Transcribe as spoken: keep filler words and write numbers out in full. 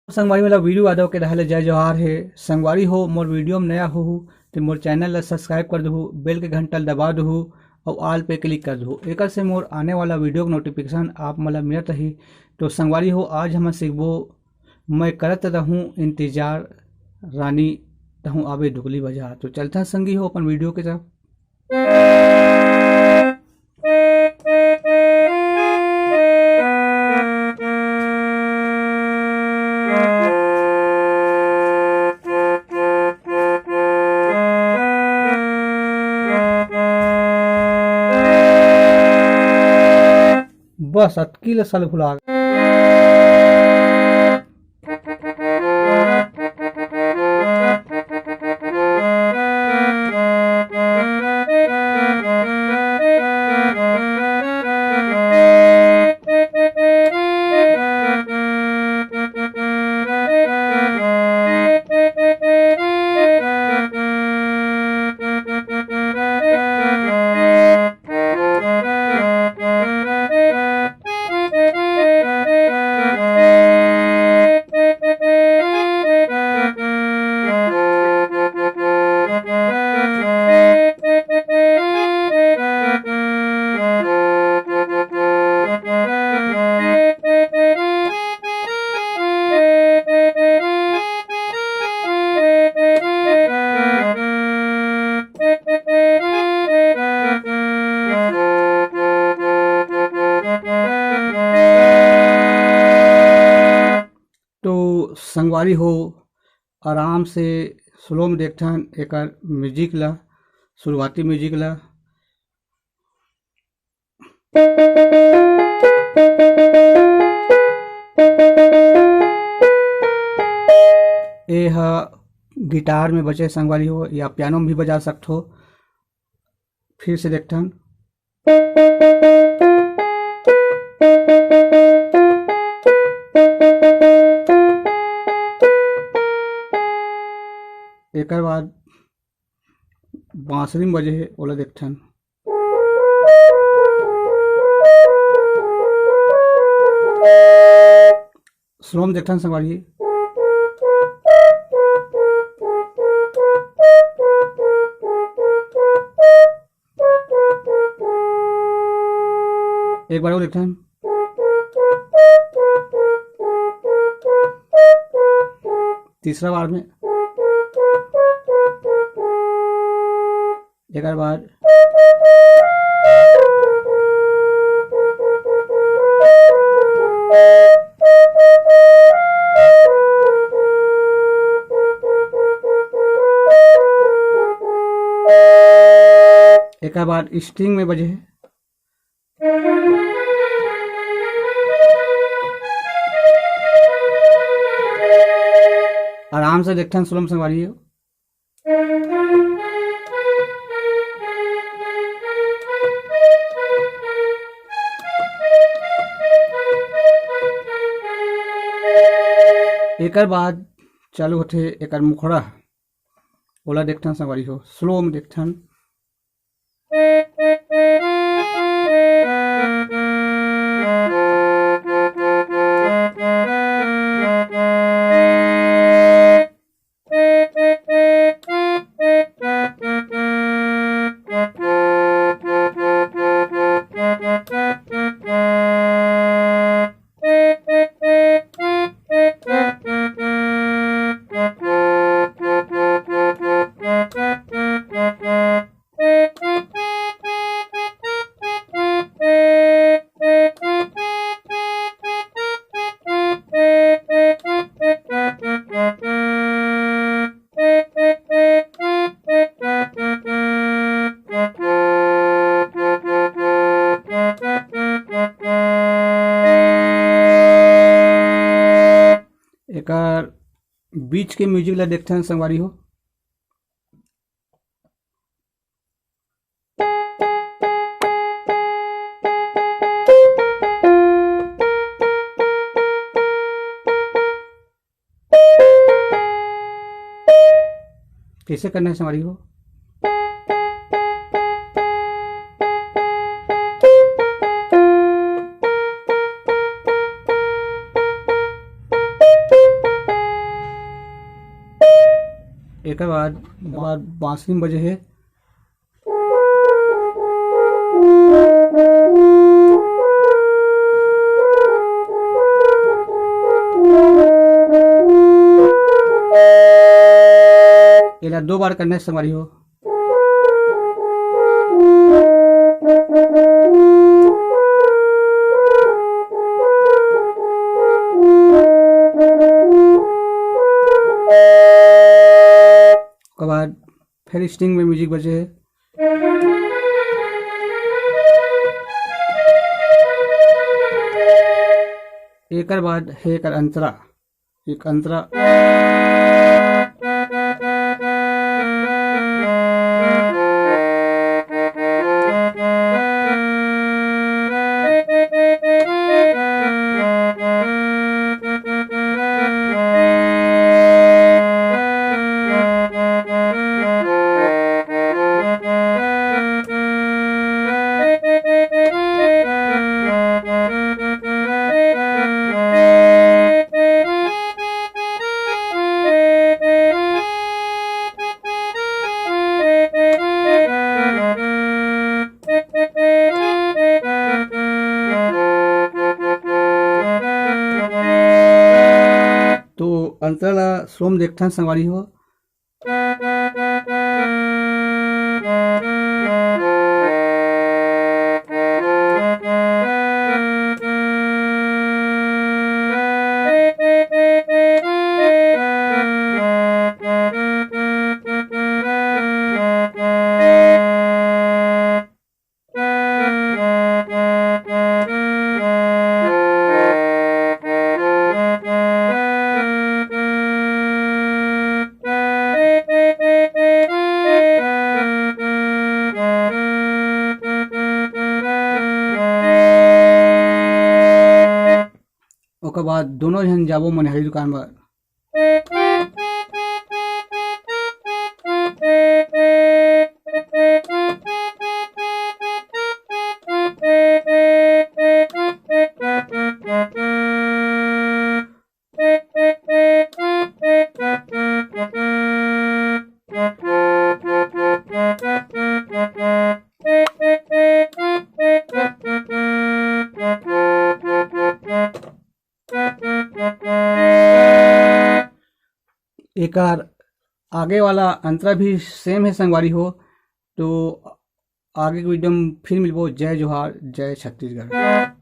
संगवारी, मोला वीरू यादव के डहार ले जय जोहार हे। संगवारी हो, मोर वीडियो में नया होहू ते मोर चैनल ला सब्सक्राइब कर देहू, बेल के घंटा ला दबा देहू अउ ऑल पे क्लिक कर देहू। एकर से मोर आने वाला वीडियो के नोटिफिकेशन आप मन ला मिलत रही। तो संगवारी हो, आज हमन सीखबो, मैं करत रहूं इंतजार, रानी तहूं आबे दुगली बजार। तो चलथन संगी हो अपन वीडियो के तरफ। बस अतकी ले साले भुला गे। तो संगवारी हो, आराम से स्लो में देखथन एकर म्यूजिक ला, शुरुआती म्यूजिक ला। ए ह गिटार में बजे संगवारी हो, या पियानो में भी बजा सकथो। फिर से देखथन। एकर बाद बांसुरी में बजे हे, ओला देखथन। स्लो में देखथन संगवारी। एक बार और देखथन। तीसरा बार में। एकर बाद एकर बाद स्ट्रिंग में बजे हे। आराम से देखथन स्लो में संगवारी हो। एकर बाद चालू होथे एकर मुखड़ा, ओला देखथन संगवारी हो, स्लो में देखथन। एकर बीच के म्यूजिक ला देखथन संगवारी हो। कैसे करना है संगवारी हो? एकर बाद, बाद बांसुरी में बजे हे। एला दो बार करना हे संगवारी हो। ओकर बाद फिर स्ट्रिंग में म्यूजिक बजे हे। एकर बाद हे एकर अंतरा, एक अंतरा। तो अंतरा ला स्लो में देखथन संगवारी हो। ओकर बाद दोनों झन जाबो मनिहारी दुकान बर। एकर आगे वाला अंतरा भी सेम हे संगवारी हो। तो आगे के वीडियो में फिर मिलबो। जय जोहार, जय छत्तीसगढ़।